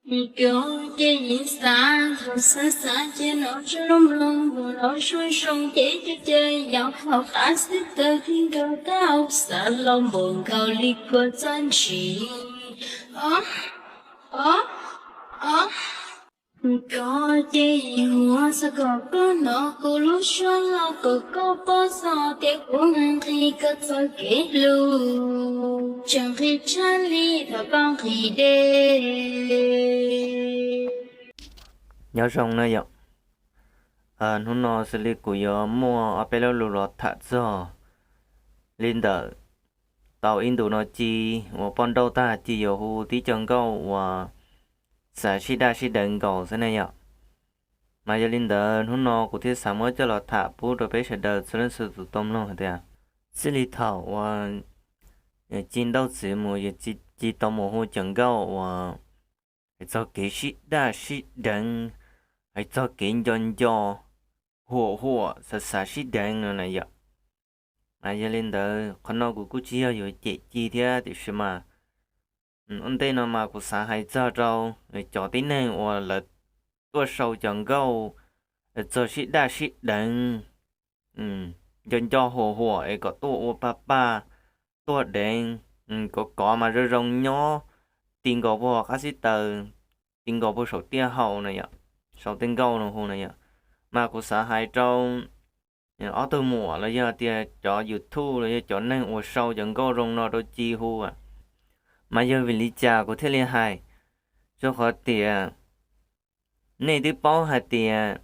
Koj ces yeej xav, thaum xav xav ces hnov zoo mloog, hnov zoo zoo ces cov caw yaus hauv qab xib taws, tij nkaus tau xav los npaum nkaus li kua txob ntshis. Koj ces yeej muab xav kom koj hnov kuv lub suab los kom koj paub txog tias kuv nqhis koj txoj kev hlub, tseem nqhis tshaj li thaum koj nqhis dej. Nyob zoo na yom. Hnub no xws li kuv yuav muaj ob peb lo lus los tham txog li ntawm tau ib ntus no Ci uas poj nrauj tag Ci yuav hu tib co nkauj uas xav sib daj sib deev nkaus xwb ne yom. Mas yog li ntawd hnub no kuv thiaj xav muab coj los tham pub rau peb sawv daws txhua leej txhua tus tau mloog hais tias txij li thaum uas Ci nrauj txiv mus, Ci tau mus hu cov nkauj uas hais txog kev sib daj sib deev, hais txog kev nco nco, huam huam, xav xav sib deev no na yom. Mas yog li ntawd qhov no kuv kuj tsis yog yuav cem Ci thiab, tiam sis mas ua ntej no mas kuv xav hais txog rau cov tib neeg uas lawv tuaj sau cov nkauj txog sib daj sib deev, nco nco huam huam es kom tuaj ua pag pag, tuaj deev, kov kov mas zoo zoo nyob, ti nkaus puag qab xib taws, ti nkaus puag saum tiaj hau na yom, sau tej nkauj no hu na yom. Mas kuv xav hais rau ob tug muam los yog tias cov YouTube los yog cov neeg uas sau cov nkauj zoo no rau Ci hu, mas yog vim li cas kuv thiaj li hais? Rau qhov tias nej twb paub hais tias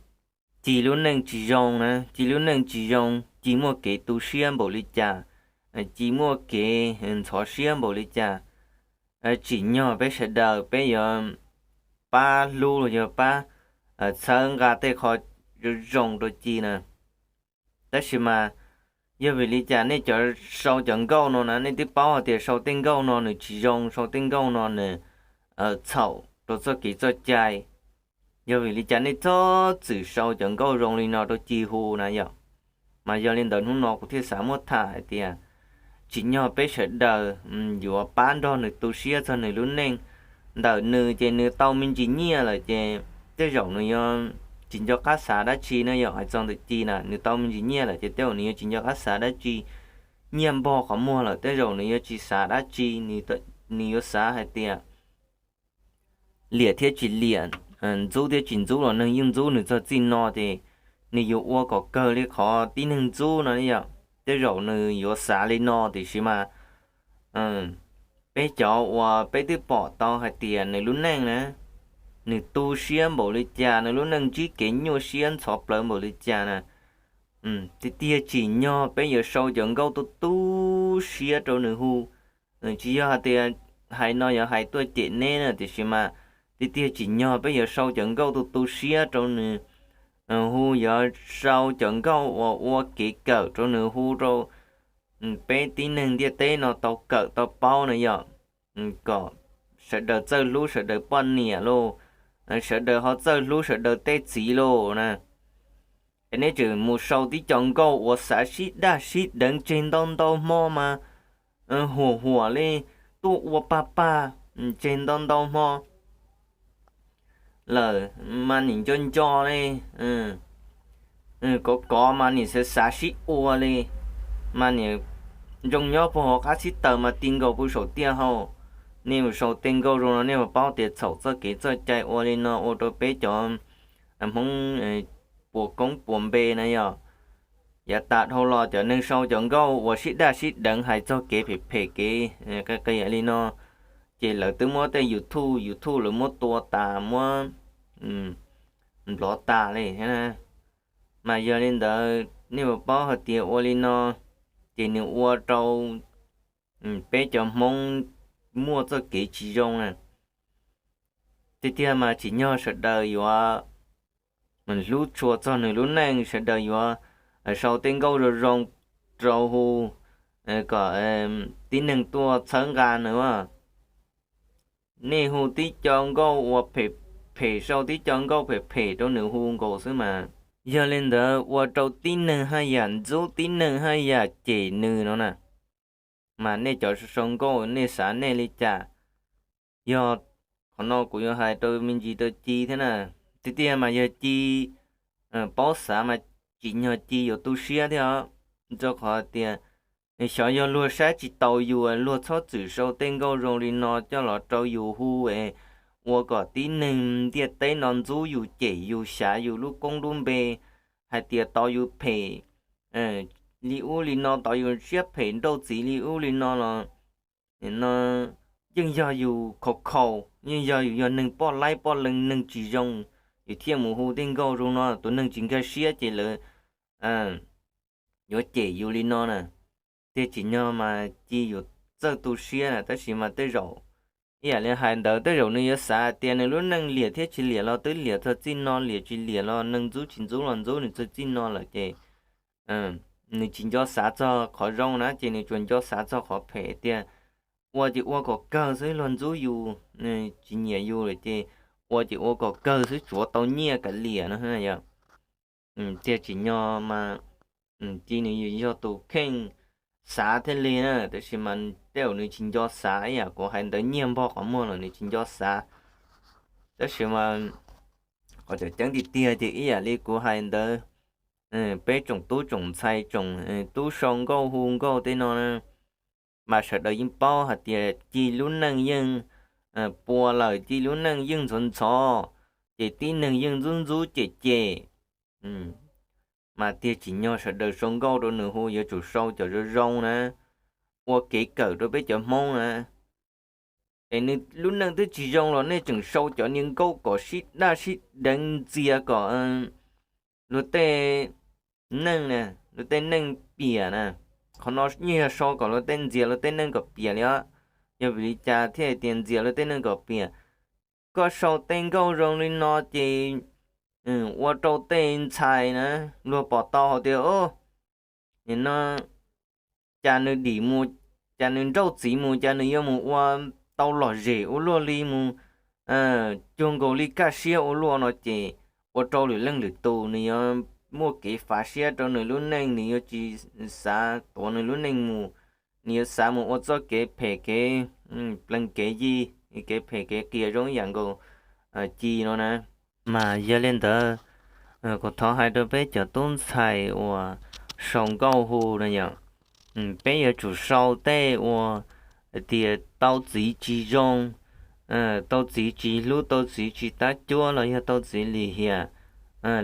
Ci lub neej tsis zoo na, Ci lub neej tsis zoo, Ci muaj kev tu siab npaum li cas, Ci muaj kev ntxhov siab npaum li cas, tsim nyog peb sawv daws peb yuav pab hlub los yog pab txhawb nqa tej qho zoo zoo rau Ci na. Tab sis mas yog vim li cas nej cov sau cov nkauj no na, nej twb paub hais tias sau tej nkauj no nws tsis zoo, sau tej nkauj no nws txhaum rau txoj kev txoj cai, yog vim li cas nej txhob txwm sau cov nkauj zoo li no rau Ci hu na yom? Mas yog li ntawd hnub no kuv thiaj xav muab tham hais tias tsim nyog peb sawv daws yuav pab nrog nws tu siab txog nws lub neej. Ntawm nws ces nws tau me ntsis nyiaj lawm ces tej zaum nws yuav tsis nco qab xav dab tsi na yom. Hais txog ntawm Ci na, nws tau me ntsis nyiaj lawm ces tej zaum nws yuav tsis nco qab xav dab tsi, nyiaj npog qhov muag lawm tej zaum nws yuav tsis xav dab tsi, nws yuav xav hais tias liam thiab tsis liam, ntxub thiab tsis ntxub los neeg yeej ntxub nws txog txij no ces nws yuav ua kom kawg li qhov tib neeg ntxub no yom. Tej zaum nws yuav xav li no tiam sis mas peb cov uas peb twb pom tau hais tias nws lub neej na, nws tu siab npaum li cas, nws lub neej ntsib kev nyuaj siab ntxhov plawv npaum li cas na, tiag tiag tsim nyog peb yuav sau cov nkauj tu tu siab rau nws hu. Tsis yog hais tias hais no yog hais tuaj cem neb na, tiam sis mas tiag tiag tsim nyog peb yuav sau cov nkauj tu tu siab rau nws hu, yuav sau cov nkauj uas ua kev kawm rau nws hu rau peb tib neeg ntiaj teb no tau kawm tau paub na yom. Kom sawv daws txawj hlub sawv daws poj niam lauj, sawv daws ho txawj hlub sawv daws tej txiv lauj na. Es neb tseem mus sau tib co nkauj uas xav sib daj sib deev tseg ntau ntau hmo mas huam huam li, tuaj ua pag pag tseg ntau ntau hmo lawm mas nim nco nco li, kov kov mas nim xav xav sib ua li, mas nim zoo nyob puag hauv qab xib taws mas ti nkaus puag saum tiaj hau. Nej mus sau tej nkauj zoo no nej puas paub tias txhaum txoj kev txoj cai ua li no ua rau peb cov Hmoob puas koob puas npe na yom. Yav tas dhau los cov neeg sau cov nkauj uas sib daj sib deev hais txog kev phem phem kev qias qias li no, ces lawv twb muab tej YouTube, YouTube lawv muab tua tas muab nplov tas li thiab na. Mas yog li ntawd nej puas paub hais tias ua li no ces nws ua rau peb cov Hmoob muaj txoj kev tsis zoo na. Tiag tiag mas tsim nyog sawv daws yuav hlub tshua txog nws lub neej, sawv daws yuav sau tej nkauj zoo zoo rau hu kom tib neeg tuaj txhawb nqa nws. Nej hu tib co nkauj uas phem phem, sau tib co nkauj phem phem rau nws hu nkaus xwb mas. Yog li ntawd ua rau tib neeg haj yam ntxub, tib neeg haj yam cem nws no na. Mas nej cov sau nkauj nej xav nej li cas? Yog Qhov no kuv yuav hais rau me ntsis rau Ci thiab na. Tiag tiag mas yog Ci paub xav mas tsim nyog Ci yuav tu siab thiab os. Rau qhov tias xyov yog luag saib tsis taus yus, luag txhob txwm sau tej nkauj zoo li no coj los rau yus hu es ua kom tib neeg ntiaj teb no ntxub yus, cem yus, xyav yus lub koob lub npe, hais tias tos yus phem li ub li no, tos yus siab phem nrauj txiv li ub li no los no yeej yog yus khaus khaus, yeej yog yus yog neeg poj laib poj leeg, neeg tsis zoo, yus thiaj mus hu tej nkauj zoo no. Tus neeg tsis nkag siab ces lawv yuav cem yus li no na. Tiag tsim nyog mas Ci yuav txawj tu siab na, tab sis mas tej zaum ib yam li hais ntawd, tej zaum nws yuav xav tias nws lub neej liam thiab tsis liam los twb liam txog txij no, liam tsis liam los neeg ntxub tsis ntxub los ntxub nws txog txij no lawm ces nws tsis nco xav txog qhov zoo na, ces nws tsuas nco xav txog qhov phem tiag. Ua ces ua kom kawg xwb, luag ntxub yus, nws tsis nyiam yus lawm ces ua ces ua kom kawg xwb, tsuav tau nyiaj kav liam no yom. Tiag tsim nyog mas Ci nws yog tus kheej xav thiaj li na, tab sis mas tej zaum nws tsis nco xav, ib yam kuv hais ntawd, nyiaj npog qhov muag los nws tsis nco xav. Tab sis mas qhov tseem ceeb tiag tiag ces ib yam li kuv hais ntawd, peb tsoom tub tsoom ntxhais, tsoom tub sau nkauj hu nkauj tej no na, mas sawv daws yeej paub hais tias Ci lub neej yeej puas lawm, Ci lub neej yeej ntxhov ntxhov, ces tib neeg yeej ntxub ntxub cem cem. Mas tiag tsim nyog sawv daws sau nkauj rau nws hu yuav tsum sau cov zoo zoo na, ua kev kawm rau peb cov Hmoob na. Es nws lub neej twb tsis zoo los nej tseem sau cov niag nkauj kom sib daj sib deev ntxias kom luag tej neej na, luag tej neej piam na. Qhov no yeej yog sau kom luag tej, ntxias luag tej neej kom piam li os. Yog vim li cas thiaj hais tias ntxias luag tej neej kom piam? Koj sau tej nkauj zoo li no ces ua rau tej ntxhais na, luag pom tau hais tias, o, nim no cas nws dim mus, cas nws nrauj txiv mus, cas nws yuav mus ua tau lom zem ua luaj li mus, cuag nkaus li kaj siab ua luaj no ces ua rau lwm leej lwm tus nws yuav muaj kev fav siab rau nws lub neej, nws yuav tsis xav tuav nws lub neej mus, nws yuav xav mus ua txoj kev phem kev plees kev yi, kev phem kev qias zoo ib yam nkaus Ci no na. Mas yog li ntawd, kuv thov hais rau peb cov tub ntxhais uas sau nkauj hu na yom, peb yuav tsum sau tej uas hais tias tau txiv tsis zoo, tau txiv tsis hlub, tau txiv tsis tab cuab los yog tau txiv lim hiam,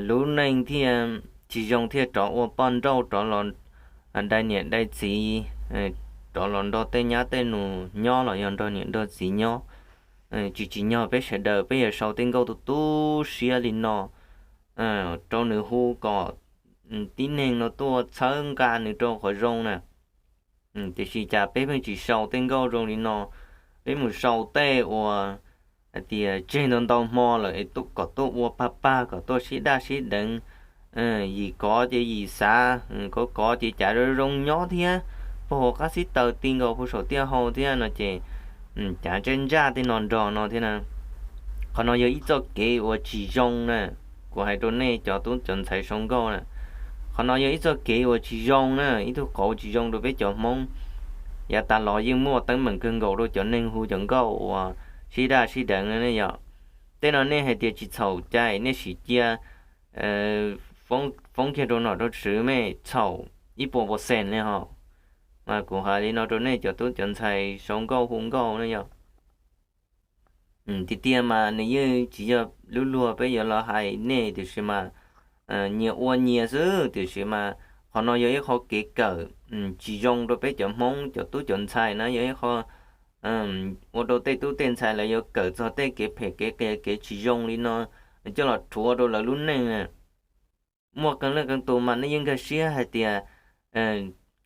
lub neej thiaj tsis zoo thiaj rov ua poj nrauj, rov los dai niam dai txiv, rov los nrog tej nyab tej nus nyob los yog nrog niam nrog txiv nyob. Tsis tsim nyog peb sawv daws peb yuav sau tej nkauj tu tu siab li no rau nws hu kom tib neeg no tuaj txhawb nqa nws rau qhov zoo na. Tiam sis cas peb pheej tsis sau tej nkauj zoo li no, peb mus sau tej uas hais tias tseg ntau ntau hmo lawm es kom tuaj ua pag pag, kom tuaj sib daj sib deev, yim kov ces yim xav, kov kov ces cav zoo zoo nyob thiab, puag hauv qab xib taws ti nkaus puag saum tiaj hau thiab no ces cav ntsaj ntsaj tej no nrog no thiab na. Qhov no yog ib txoj kev uas tsis zoo na. Kuv hais rau nej cov tub cov ntxhais sau nkauj na, qhov no yog ib txoj kev uas tsis zoo na, ib tug qauv tsis zoo rau peb cov Hmoob. Yav tas los yeej muaj teeb meem kawg nkaus rau cov neeg hu cov nkauj uas sib daj sib deev no ne yom. Tej no nej hais tias tsis txhaum cai, nej sim cia foob kiag rau nom rau tswv, mej txhaum ib puas percent li hos. Mas kuv hais li no rau nej cov tub cov ntxhais sau nkauj hu nkauj ne yom. Tiag tiag mas nws yeej tsis yog lub luag peb yuav los hais nej, tiam sis mas nyias ua nyias xwb. Tiam sis mas qhov no yog ib qho kev kawm tsis zoo rau peb cov Hmoob cov tub cov ntxhais na, yog ib qho ua rau tej tub tej ntxhais lawv yuav kawm txog tej kev phem kev qias kev tsis zoo li no coj los rhuav rau lawv lub neej. Muaj qee leej qee tus mas nej yeej nkag siab hais tias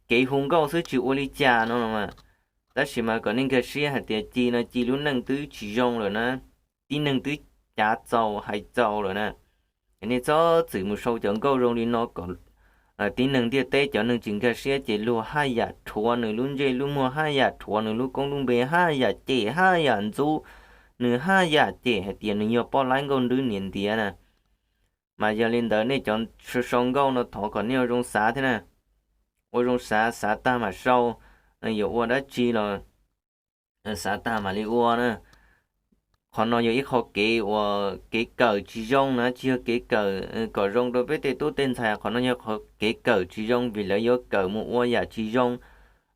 kev hu nkauj xwb tsis ua li cas no los mas, tab sis mas kom nej nkag siab hais tias Ci no Ci lub neej twb tsis zoo lawm na, tib neeg twb cav txaus hais txaus lawm na. Nej txhob txwm mus sau cov nkauj zoo li no kom tib neeg ntiaj teb cov neeg tsis nkag siab ces luag haj yam rhuav nws lub ntsej lub muag, haj yam rhuav nws lub koob lub npe, haj yam cem haj yam ntxub nws, haj yam cem hais tias nws yog poj laib nkauj nrwb niam ntiav na. Mas yog li ntawd nej cov sau nkauj no thov kom nej ua zoo xav thiab na. Ua zoo xav, xav tag mam sau, yuav ua dab tsi los xav tag mam li ua na. qhov no yog ib qho kev uas kev kawm tsis zoo na, tsis yog kev kawm kom zoo rau peb tej tub tej ntxhais. Qhov no yog qhov kev kawm tsis zoo vim lawv yuav kawm mus ua yam tsis zoo,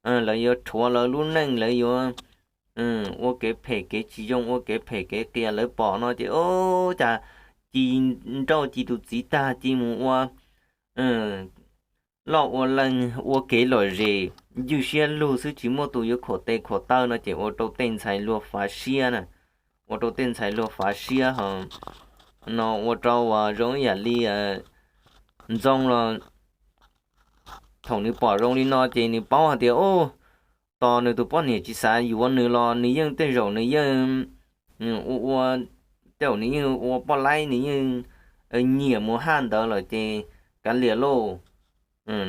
lawv yuav rhuav lawv lub neej, lawv yuav ua kev phem kev tsis zoo, ua kev phem kev qias. Lawv pom no ces ub, cas ci nrauj ci tus txiv tag ci mus ua loj ua lees, ua kev lom zem, ywj siab lug xwb tsis muaj tus yuav khuam tes khuam taw no ces ua rau tej ntxhais luag fav siab na, ua rau tej ntxhais luag fav siab ho no ua rau uas zoo ib yam li Ntxoo los thaum nws pom zoo li no ces nws paub hais tias ub, tos nws tus poj niam tsis xav yuav nws los nws yeej tej zaum nws yeej ua ua, tej zaum nws yeej ua poj laib, nws yeej nyiam mus haj ntawd lawm ces kav liam lauj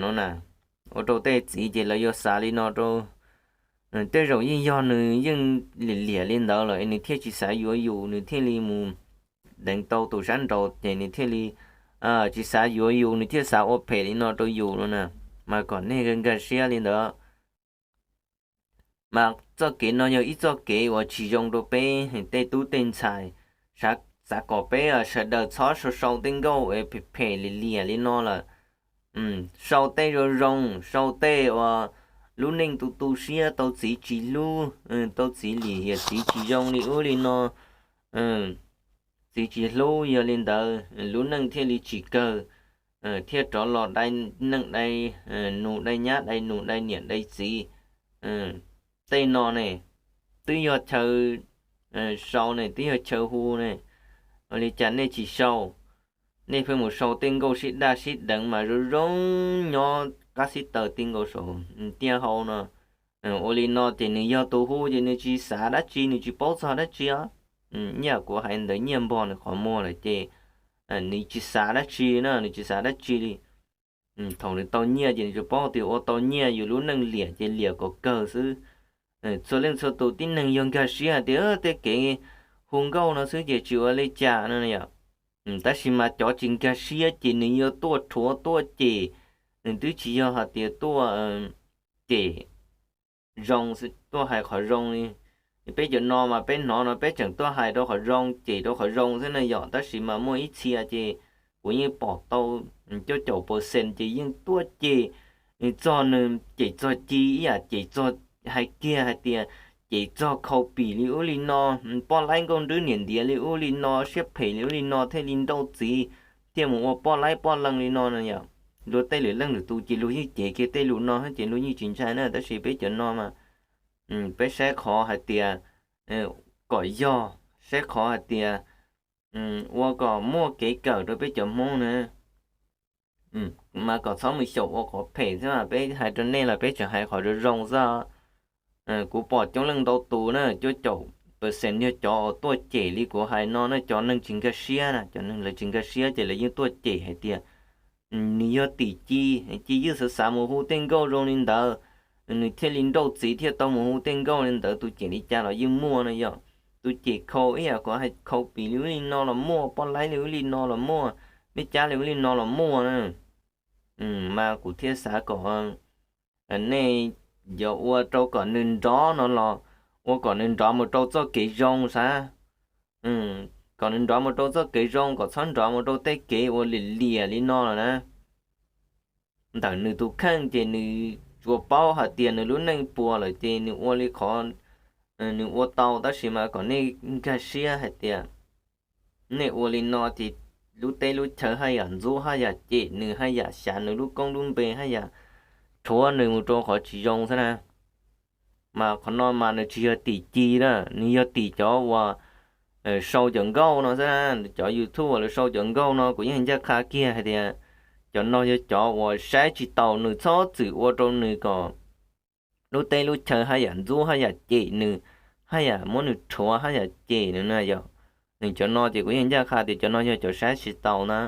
no na. Ua rau tej txiv ces lawv yuav xav li no rau, tej zaum yeej yog nws yeej liam liam li ntawd lawm es nws thiaj tsis xav yuav yus, nws thiaj li mus deev tau tus sab nraud ces nws thiaj li tsis xav yuav yus, nws thiaj xav ua phem li no rau yus no na. Mas kom nej nkag siab li ntawd. Mas txoj kev no yog ib txoj kev uas tsis zoo rau peb tej tub tej ntxhais. Xav kom peb sawv daws txhob sau sau tej nkauj phem phem liam liam li no lawm. Sau tej zoo zoo, sau tej uas lub neej tu tu siab, tau txiv tsis hlub, tau txiv liam hiam txiv tsis zoo li ub li no, txiv tsis hlub, yog li ntawd lub neej thiaj li tsis kawg, thiaj rov los dai neej dai nus, dai nyab dai nus, dai niam dai txiv. Tej no ne, twb yog chaw sau ne, twb yog chaw hu ne, ua li cas nej tsis sau? Nej pheej mus sau tej nkauj sib daj sib deev mas zoo zoo nyob qab xib taws ti nkaus saum tiaj hau no. Ua li no ces nws yog tus hu ces nws tsis xav dab tsi, nws tsis paub txog dab tsi os. Nyiaj kuv hais ntawd nyiaj npog nws qhov muag lawm ces nws tsis xav dab tsi na, nws tsis xav dab tsi li. Thaum nws tau nyiaj ces nws tsis paub tias ua tau nyiaj yus lub neej liam ces liam kom kawg xwb. Txhua leej txhua tus tib neeg yog nkag siab hais tias tej kev hu nkauj no xwb ces tsis ua li cas no yom. Tab sis mas cov tsis nkag siab ces nws yuav tuaj rhuav tuaj cem, nws twb tsis yog hais tias tuaj cem zoo, tuaj hais qhov zoo li. Peb cov no mas peb hnov no peb tseem tuaj hais rau qhov zoo, cem rau qhov zoo xwb na yom. Tab sis mas muaj ib txhia ces kuv yeej pom tau cuaj caum percent ces yeej tuaj cem txog nws, cem txog Ci ib yam, cem txog, hais kiag hais tias cem txog khau pim li ub li no, poj laib nkauj nrwb niam ntiav li ub li no, siab phem li ub li no thiaj li nrauj txiv, thiaj mus ua poj laib poj leej li no na yom. Luag tej lwm leej lwm tus ces luag yeej cev kiag tej lus no ces luag yeej tsis ntshai na, tab sis peb cov no mas peb saib qhov hais tias kom yog, saib qhov hais tias ua kom muaj kev kawm rau peb cov Hmoob na. Mas kom txhob mus xyaum ua qhov phem xwb mas peb hais rau nej los peb tseem hais qhov zoo zoo xwb. Kuv pom coob leej ntau tus na, cuaj caum percent yog cov uas tuaj cem li kuv hais no na, cov neeg tsis nkag siab na, cov neeg lawv tsis nkag siab ces lawv yeej tuaj cem hais tias nws yog tim Ci, Ci yeej xav xav mus hu tej nkauj zoo li ntawd, nws thiaj li nrauj txiv thiaj tau mus hu tej nkauj li ntawd. Tus cem li cas los yeej muaj no yom. Tus cem khau ib yam, kuv hais khau pim li ub li no los muaj, poj laib li ub li no los muaj, mej cab li ub li no los muaj na. Mas kuv thiaj xav kom nej yuav ua rau kom nws nrov no los ua kom nws nrov mus rau txoj kev zoo xav, kom nws nrov mus rau txoj kev zoo, kom txhob nrov mus rau tej kev ua liam liam li no lawm na. Ntawm nws tus kheej ces nws tsuas paub hais tias nws lub neej puas lawm ces nws ua li qhov nws ua tau, tab sis mas kom nej nkag siab hais tias nej ua li no ces lub teb lub chaw haj yam ntxub, haj yam cem nws, haj yam xyav nws lub koob lub npe, haj yam rhuav nws mus rau qhov tsis zoo xwb na. Mas qhov no mas nws tsis yog tim Ci na, nws yog tim cov uas sau cov nkauj no xwb na. Cov YouTube uas lawv sau cov nkauj no kuv yeej ncaj qha kiag hais tias cov no yog cov uas saib tsis taus nws, txhob txwm ua rau nws kom lub teb lub chaw haj yam ntxub, haj yam cem nws, haj yam muab nws rhuav, haj yam cem nws na yom. Nws cov no ces kuv yeej ncaj qha tias cov no yog cov saib tsis taus na.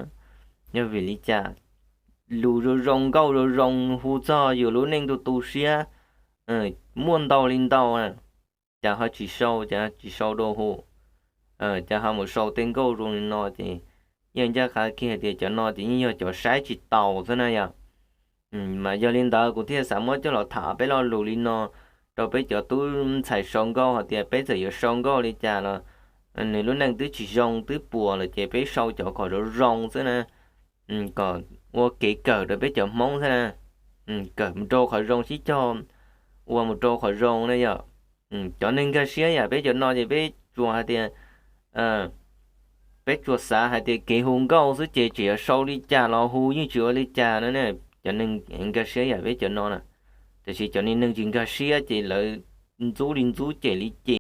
Yog vim li cas? Lus zoo zoo, nkauj zoo zoo hu txog yus lub neej tu tu siab, muaj ntau li ntau na, cas ho tsis sau, cas tsis sau rau hu, cas ho mus sau tej nkauj zoo li no ces yeej ncaj qha kiag tias cov no ces yeej yog cov saib tsis taus xwb na yom. Mas yog li ntawd kuv thiaj xav muab coj los tham peb lo lus li no rau peb cov tub ntxhais sau nkauj hais tias peb txawm yuav sau nkauj li cas los nws lub neej twb tsis zoo twb puas lawm ces peb sau cov qhov zoo zoo xwb na, kom ua kev kawm rau peb cov Hmoob xwb na. Kawm mus rau qhov zoo sib cog, ua mus rau qhov zoo na yom. Cov neeg nkag siab yam peb cov no ces peb tsuas hais tias, peb tsuas xav hais tias kev hu nkauj xwb ces tseem yuav sau li cas los hu yeej tsis ua li cas no ne. Cov neeg nkag siab yam peb cov no na, tiam sis cov neeg tsis nkag siab ces lawv ntxub li ntxub cem li cem.